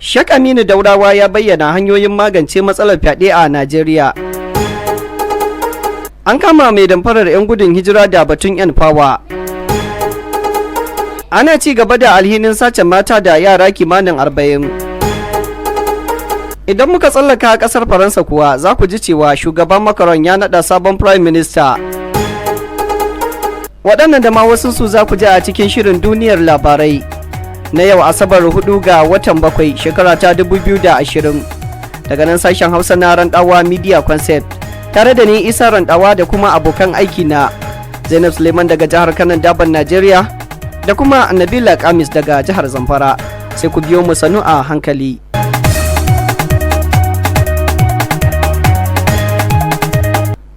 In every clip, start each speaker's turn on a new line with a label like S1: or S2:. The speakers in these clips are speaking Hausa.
S1: Sheikh Aminu Daurawa ya bayyana hanyoyin magance matsalar fyaɗe a Najeriya. An kama mai damfarar 'yan gudun hijira da batun 'yan fawa. Ana ci gaba da alhinin sace mata da yara kimanin 40. Idan muka tsallaka kasar Faransa kuwa, za ku ji cewa shugaban Macron ya nada sabon Prime Minister. Waɗannan da ma wasu su za ku ji a cikin shirin duniyar labarai na yau Asabar 4 ga watan 7, shekara ta 2020, daga nan sashen Hausa na Randawa Media Concept, tare da ni Isa Randawa da kuma abokan aiki na Zainab Suleiman daga jihar Kano Daban Najeriya da kuma Nabila Kamis daga jihar Zamfara. Sai ku biyo mu sanu a hankali.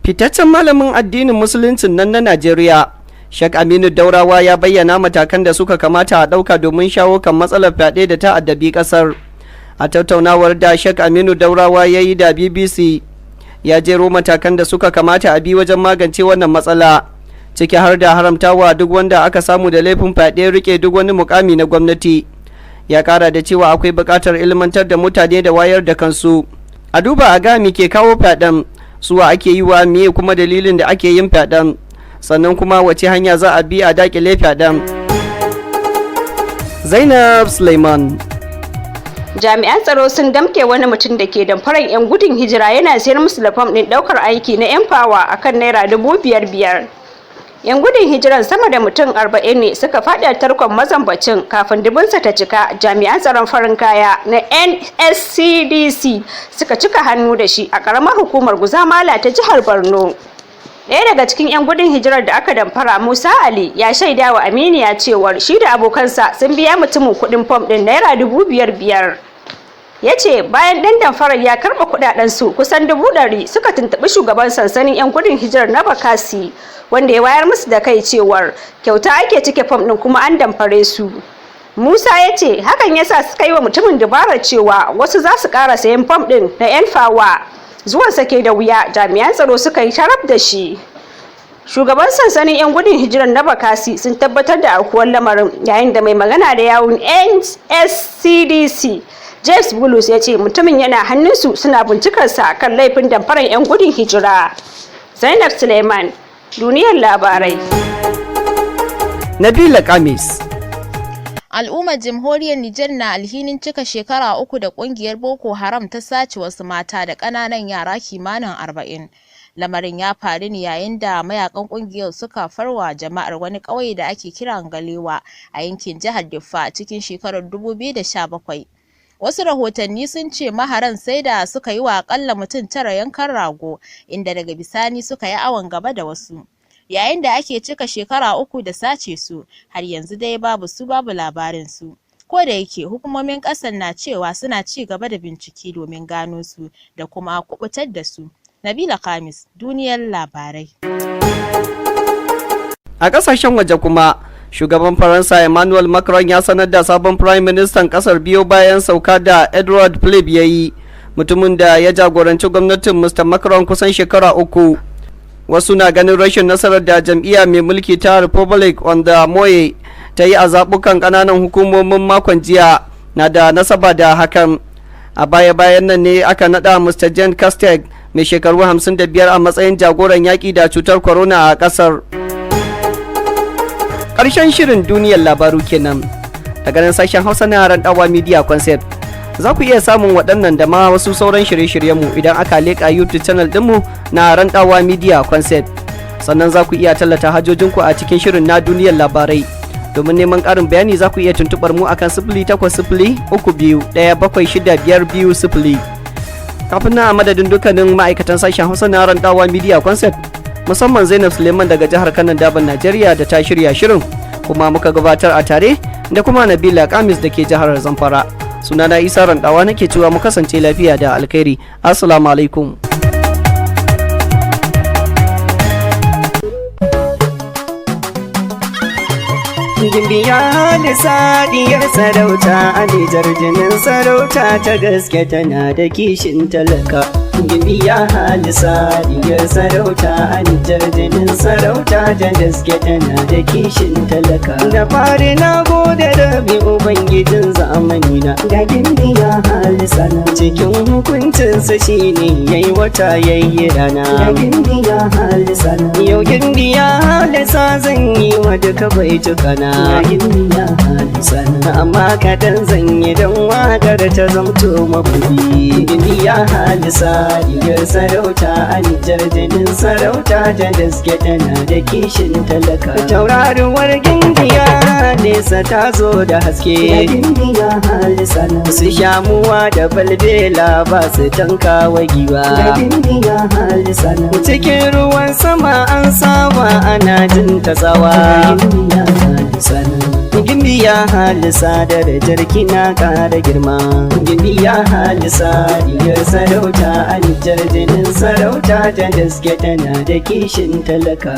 S1: Fitaccen malamin addinin Musuluncin nan na Najeriya, Sheikh Aminu Daurawa, ya bayyana matakan da suka kamata a ɗauka domin shawo kan matsalar fyaɗe da ta addabi ƙasar. A tattaunawar da Sheikh Aminu Daurawa ya yi da BBC, ya jero matakan da suka kamata a bi wajen magance wannan matsala, ciki har da haramtawa duk wanda aka samu da laifin fyaɗe rike duk wani mukami na gwamnati. Ya kara da cewa akwai buƙatar ilmantar da mutane da wayar da kansu. A duba a ga me ke kawo fyaɗen, suwa ake yi wa, miye kuma dalilin da ake yin fyaɗen, sannan kuma wace hanya za a bi a dakile fyaɗen. Zainab Suleiman.
S2: Jami'an tsaro sun damke wani mutum da ke damfarar 'yan gudun hijira yana sayar musu da fam ɗin ɗaukar aiki na 'N-Power akan naira 5,500. 'Yan gudun hijiran sama da mutum 40 ne suka faɗi a tarkon mazambacin. Kafin dubunsa ta cika, jami'an tsaron farin kaya na NSCDC suka cika hannu da shi a ƙaramar hukumar Guzamala ta jihar Borno. Ɗaya daga cikin 'yan gudun hijirar da aka damfara, Musa Ali, ya shaida wa Aminiya cewar shi da abokansa sun biya mutumin kuɗin fom ɗin naira 5,500. Ya ce bayan ɗan damfarar ya karɓa kuɗaɗen su kusan 100,000, suka tuntuɓi shugaban sansanin 'yan gudun hijirar na Bakasi, wanda ya wayar musu da kai cewar kyauta ake cike fom ɗin kuma an damfare su. Musa ya ce hakan ya sa suka yi wa mutumin dabarar cewa wasu za su ƙara sayen fom ɗin na 'N-Power. Zuwan sake da wuya, jami'an tsaro suka yi sharaf da shi. Shugaban sansanin 'yan gudun hijirar na Bakasi sun tabbatar da aukuwar lamarin, yayin da mai magana da yawun NSCDC, James Bulus, ya ce mutumin yana hannunsu, suna bincikarsa kan laifin damfarar 'yan gudun hijira. Zainab Suleiman, duniyar labarai.
S1: Nabila Kamis.
S3: Al'ummar jamhuriyar Nijar na alhinin cika shekara 3 da kungiyar Boko Haram ta sace wasu mata da ƙananan yara kimanin 40. Lamarin ya faru ne yayin da mayakan kungiyar suka farwa jama'ar wani ƙauye da ake kira Ngalewa a yankin jihar Diffa cikin shekarar 2017. Wasu rahotanni sun ce maharan sai da suka yi wa akalla mutum 9 yankan rago, inda daga bisani suka yi awon gaba da wasu. Yayin da ake cika shekara 3 da sace su, har yanzu dai babu su babu labarin su. Ko da yake hukumomin ƙasar na cewa suna ci gaba da bincike domin gano su da kuma kubutar da su. Nabila Khamis, duniyar labarai.
S1: A kasashen waje kuma, shugaban Faransa Emmanuel Macron ya sanar da sabon Prime Minister kasar, biyo bayan sauka da Edward Philippe ya yi, mutumin da ya jagoranci gwamnatin Mr. Macron kusan shekara 3. Wasu na ganin rashin nasarar da jam'iyya mai mulki ta Republic on the Moye ta yi a zaɓukan ƙananan hukumomin makon jiya na da nasaba da hakan. A baya-bayan nan ne aka naɗa Mr. Jean Castex, mai shekaru 55, a matsayin jagoran yaƙi da cutar corona a ƙasar. Ƙarshen shirin duniyar labaru kenan daga nan sashen Hausa na Randawa Media Concept. Za ku iya samun waɗannan da ma wasu sauran shirye-shiryenmu idan aka leƙa YouTube channel ɗinmu na Randawa Media Concept. Sannan za ku iya tallata hajojinku a cikin shirin na duniyar labarai. Domin neman ƙarin bayani, za ku iya tuntuɓar mu akan 08032176520. Kafin na, a madadin dukkanin ma'aikatan sashen Hausa na Randawa Media Concept, musamman Zainab Suleiman daga jihar Kano Daban Najeriya da ta shirya shirin kuma muka gabatar a tare, da kuma Nabila Kamis da ke jihar Zamfara, sunana Isa Randawa nake cewa mu kasance lafiya da alkhairi. Assalamu alaikum.
S4: Gimbiya Halisa, diyar sarauta a Nijar, jinin sarauta ta gaske, tana da kishin talaka.
S1: Gimbiya Halisa diyar sarauta a Nijar, jinin sarauta da gaske tana da kishin talaka. Da fari na gode rabi ubangijin zamani na, ga Gimbiya Halisa na cikin hukuncinsa shine yayi wata yayi rana. Ga Gimbiya Halisa na yau Gimbiya Halisa zan yi wa duka baitukana. Ga Gimbiya Halisa na amma kaɗan zan yi don waƙar ta zamto mabuɗi. Gimbiya Halisa diyar sarauta a Nijar, jinin sarauta da gaske tana da kishin talaka. Tauraruwar Gimbiya nesa ta zo da haske. Gimbiya Halisa na su shamuwa da balbela ba su tanka wa giwa. Gimbiya Halisa na cikin ruwan sama an saba ana jin ta tsawa. Gimbiya Halisa na, Gimbiya Halisa, darajar kina ƙara girma. Gimbiya Halisa diyar sarauta a Nijar, jinin sarauta da gaske tana da kishin talaka.